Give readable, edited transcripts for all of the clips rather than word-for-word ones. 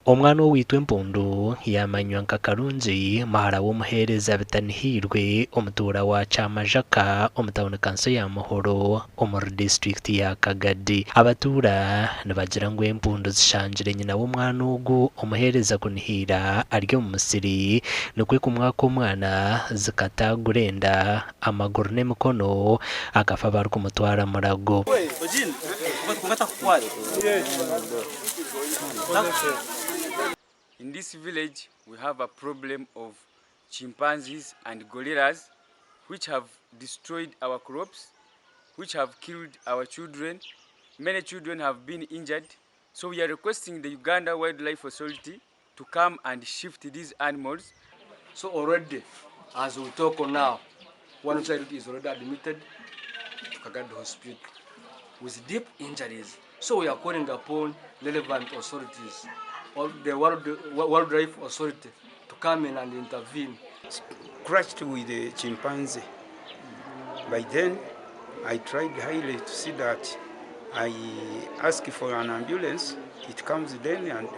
Omwana owaitwa empundu yaamanywa nka Karungi muhara w'omuheereza Bitanihiirwe omutuura wa Kyamajaka omu tauni kanso ya Muhoro omuri disiturikiti ya Kagadi. Abatuura nibagira ngu empundu zishangire nyina w'omwana ogu omuheereza Kunihiira ari omu musiri nikwo kumwaka omwana zikataagura enda, amaguru n'emikono akafa barikumutwara Murago. In this village we have a problem of chimpanzees and gorillas which have destroyed our crops, which have killed our children, many children have been injured, so we are requesting the Uganda Wildlife Authority to come and shift these animals. So already as we talk now, one child is already admitted to Kagadi Hospital with deep injuries. So we are calling upon relevant authorities or the World, Wildlife Authority to come in and intervene. Crushed with a chimpanzee. By then, I tried highly to see that I ask for an ambulance. It comes then and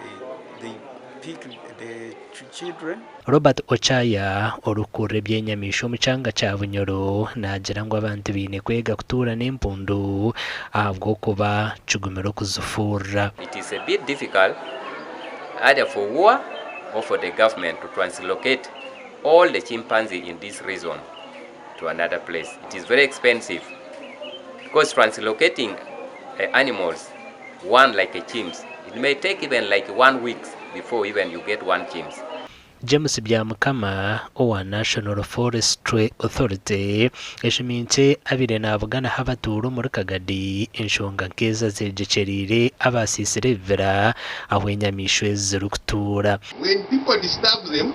they pick the children. Robert Ochaya, orikukurira eby'enyamaishwa omu kyanga kya Bunyoro naagira ngu abantu baine kwega kutuura n'empundu ahabw'okuba kigumire okuzifuurira. It is a bit difficult either for war or for the government to translocate all the chimpanzee in this region to another place. It is very expensive because translocating animals, one like a chimps, it may take even like one week before even you get one chimps. James Byamukama owa National Forestry Authority eshuminkye abaire nabuganaho abatuura omuri Kagadi enshonga nk'ezi azeegyekyereire abasiisire ebibira ahu enyamaishwa ezi zirikutuura. When people disturb them,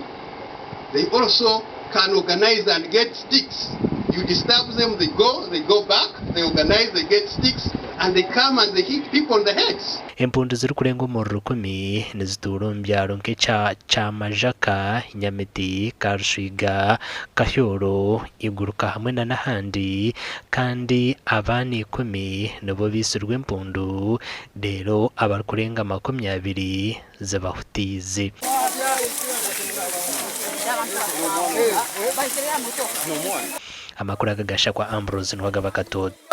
they also can organize and get sticks. You disturb them, they go, they go back, they organize, they get sticks, and they come and they hit people on the heads. Empundu zirikurenga omuri rukumi nizituura omu byaro nk'ekya Kyamajaka, Nyamiti, Karushwiga, Kahyooro, Iguruka hamwe na n'ahandi kandi abaana ikumi nibo baitsirwe empundu reero abarikurenga 20 zibahutiize. Amakuru aga gashakwa Ambrose Nuwagaba Katoto.